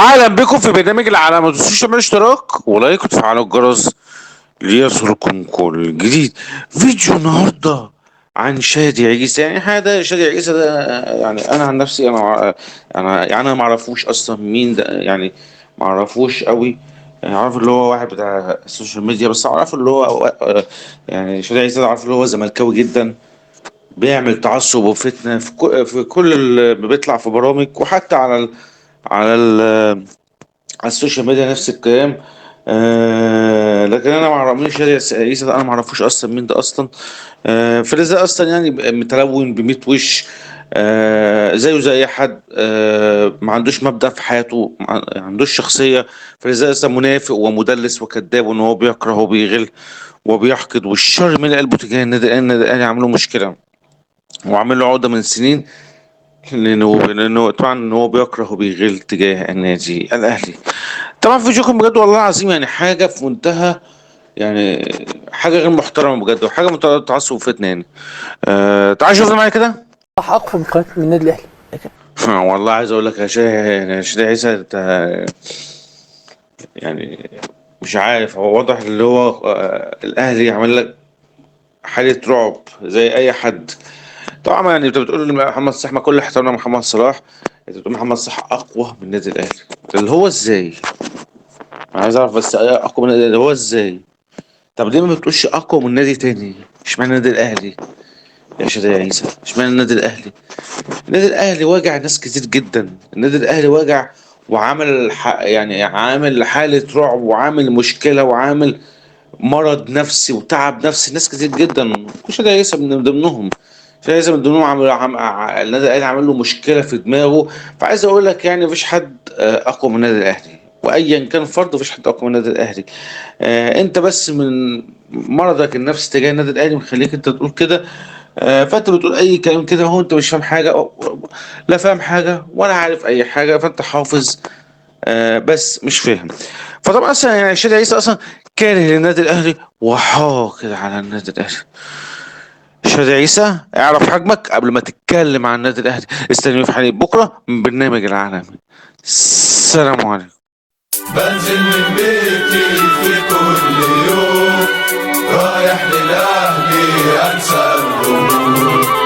اهلا بكم في برنامج العالم. ما تنسوش تعملوا اشتراك و like وتفعلوا الجرس ليصلكم كل جديد. فيديو النهارده عن شادي عيسى. يعني هذا شادي عيسى ده، يعني انا عن نفسي انا يعني انا ما اعرفوش اصلا مين ده، يعني ما اعرفوش قوي. يعني عارف اللي هو واحد بتاع ال social media، بس اعرف اللي هو يعني شادي عيسى ده، عارف اللي هو زملكاوي جدا، بيعمل تعصب وفتنة في كل اللي بيطلع في برامج، وحتى على على ال social media نفس الكلام. لكن انا ما اعرفش شادي عيسى ده، انا ما اعرفوش اصلا مين ده اصلا. فلذا اصلا يعني متلون ب100 وش، زيه زي اي حد، ما عندوش مبدأ في حياته، ما عندوش شخصية. فلذا اصلا منافق ومدلس وكذاب، وان هو بيكره وبيغل وبيحقد، والشر من قلبه تجاه النادي الاهلي. النادي الاهلي عامل له مشكلة وعامل له عقدة من سنين، لانه طبعا ان هو بيكره وبيغل تجاه النادي الاهلي. طبعا في فيديوكم بجد والله العظيم، يعني حاجة في منتهى، يعني حاجة غير محترمه بجد، وحاجه منتهى التعصب وفتنة يعني. تعال شوف معايا كده. صح اقوى من قناة من النادي الاهلي. والله عايز اقول لك يا شادي عيسى، انت يعني مش عارف، هو واضح اللي هو الاهلي عمل لك حاله رعب زي اي حد. طبعا يعني انت بتقول محمد صلاح، ما كل احترامنا محمد صلاح، انت بتقول محمد صلاح اقوى من النادي الاهلي، اللي هو ازاي؟ انا عايز اعرف بس اقوى من النادي الاهلي هو ازاي؟ طب ليه ما بتقولش اقوى من نادي تاني؟ اشمعنى النادي الاهلي يا شادي عيسى؟ اشمعنى النادي الاهلي؟ النادي الاهلي واجع ناس كتير جدا، النادي الاهلي واجع وعامل يعني عامل حالة رعب، وعامل مشكلة، وعامل مرض نفسي وتعب نفسي ناس كتير جدا، وشادي عيسى من ضمنهم. شادي عيسى من ضمنهم، النادي الاهلي عامل له مشكلة في دماغه. فعايز اقول لك يعني مفيش حد اقوى من النادي الاهلي، وايا كان فرد مفيش حد اقوى من النادي الاهلي. انت بس من مرضك النفسي تجاه النادي الاهلي مخليك انت تقول كده. فانت بتقول اي كلام كده، هو انت مش فاهم حاجة، لا فاهم حاجة ولا عارف اي حاجة، فانت حافظ بس مش فاهم. فطبعا اصلا يعني شادي عيسى اصلا كاره للنادي الاهلي وحاقد على النادي الاهلي. شادي عيسى اعرف حجمك قبل ما تتكلم عن النادي الاهلي. استنوني في حلقة بكره من برنامج العالمي. السلام عليكم. بنزل من بيتي في كل يوم رايح للأهلي أنسى الهموم.